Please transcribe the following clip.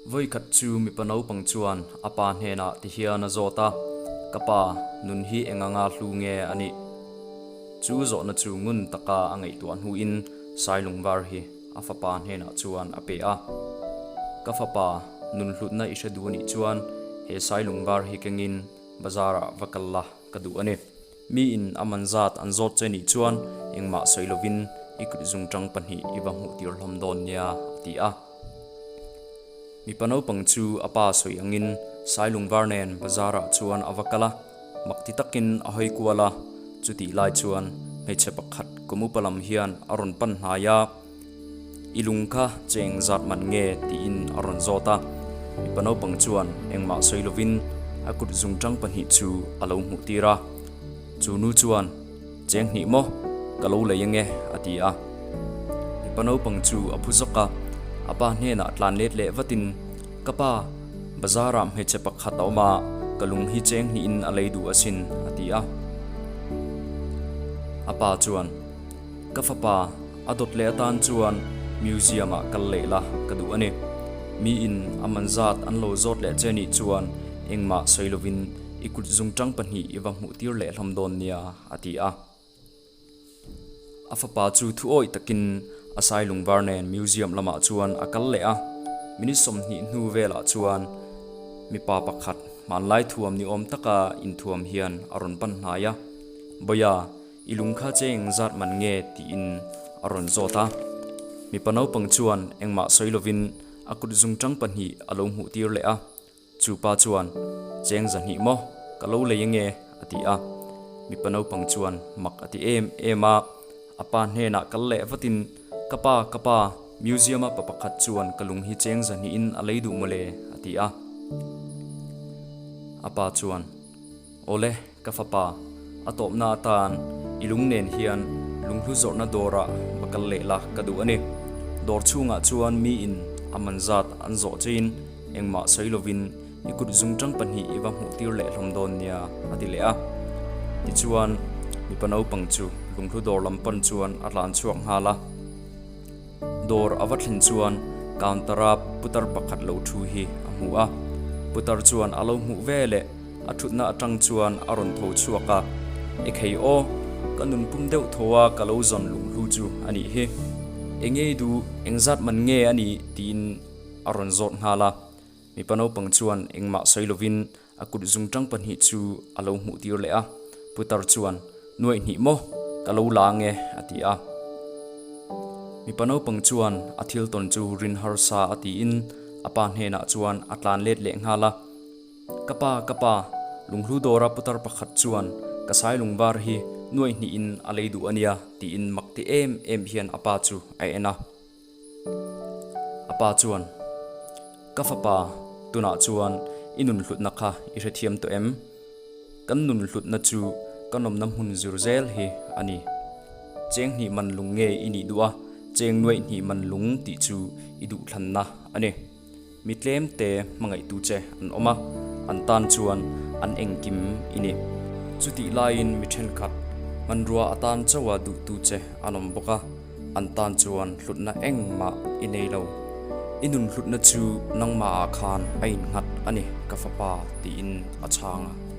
Vawikhat chu mipa naupang chuan a pa hnenah ti hian a zawt a, Ka pa, nun hi eng anga hlu nge a nih? Chu zawhna chu ngun taka a ngaihtuah hnuin Sailungvar hi a fapa hnenah chuan a pe a. Ka fapa, nun hlutna i hre duh anih chuan he Sailungvar hi kengin bazarah va kal la ka duh a ni. Miin a man zat an zawt che nih chuan engmah sawi lovin i kut zungtang pahnih i va hmuh tir hlawm dawn nia, a ti a. Mipa naupang chu a pa sawi angin Sailungvar nen bazarah chuan a va kal a, mak ti takin a hawi kual a, chutih lai chuan hmeichhe pakhat kum upa lam hian a rawn pan hnai a, I lung kha cheng zat man nge? tiin a rawn zawt a. Mipa naupang chuan engmah sawi lovin a kut zungtang pahnih chu a lo hmuh tir a. Chu nu chuan, Cheng hnih maw? Ka lo lei ange, a ti a. Mipa naupang chu a phu zawk a, a pa hnenah tlan let leh vatin, Ka pa, bazarah hmeichhe pakhat a awm a, ka lung hi cheng hnihin a lei duh asin, a ti a. A pa chuan, Ka fapa, a dawt leh atan chuan museum ah kal leh la ka duh a ni. Miin a man zat an lo zawt leh che nih chuan engmah sawi lovin i kut zungtang pahnih i va hmuh tir leh hlawm dawn nia, a ti a. A fapa chu thu awih takin a sai lungvar nen museum lamah chuan a kal leh a. Minute 20 hnu velah chuan mipa pakhat hmanlai thuam ni awm taka inthuam hian a rawn pan hnai a, Bawia, I lung kha che eng zat man nge? tiin a rawn zawt a. Mipa naupang chuan engmah sawi lovin a kut zungtang pahnih a lo hmuh tir leh a. Chu pa chuan, Cheng zahnih maw? Ka lo lei ange, a ti a. Mipa naupang chuan mak a ti em em a. A pa hnenah kal leh vatin, Ka pa, ka pa, museum-a pa pakhat chuan ka lung hi cheng zahnihin a lei duh mawle, a ti a. A pa chuan. Awle, ka fapa, a tawpna atan i lung nen hian lunghlu zawrhna dawrah va kal leh la ka duh a ni. Dawr chhungah chuan miin a man zat an zawh chein engmah sawi lovin i kut zungtang pahnih i va hmuh tir leh hlawm dawn nia, a ti leh a. Tichuan, mipa naupang chu lunghlu dawr lam pan chuan a tlan chhuak nghal a. Dawr a va thlen chuan counter-a putar pakhat lo thu hi a hmu a. Putar chuan a lo hmuh ve leh a thutna atang chuan a rawn tho chhuak a, E khei aw, ka nun pum deuh tho a ka lo zawn lunghlu chu a nih hi. Enge i duh, engzat man nge a nih? tiin a rawn zawt nghal a. Mipa naupang chuan engmah sawi lovin A kut zungtang pahnih chu a lo hmuh tir leh a, Putar chuan, Nuaih hnih maw? Ka lo la ange, a ti a. Mipa naupang chuan a thil tawn chu rin harsa a tiin a pa hnenah chuan a tlan let leh nghal a. Ka pa, ka pa, lunghlu dawra putar pakhat chuan ka sai lungvar hi nuaih hnihin a lei duh a nia, tiin mak ti em em hian a pa chu a en a. A pa chuan, Ka fapa, tunah chuan i nun hlutna kha i hrethiam tawh em? Kan nun hlutna chu ka nawmna hmun zir zel hi a ni. Cheng hnih man lung nge i nih duh a, cheng nuaih hnih man lung tih chu i duhthlanna a ni. Mi tlem te hmangaihtu che an awm a, an tan chuan an engkim i ni. Chutih laiin mi thenkhat hmanrua atan chauha duhtu che an awm bawk a, an tan chuan hlutna engmah i nei lo. I nun hlutna chu nangmahah khan a innghat a ni ka fapa tiin a chhang a.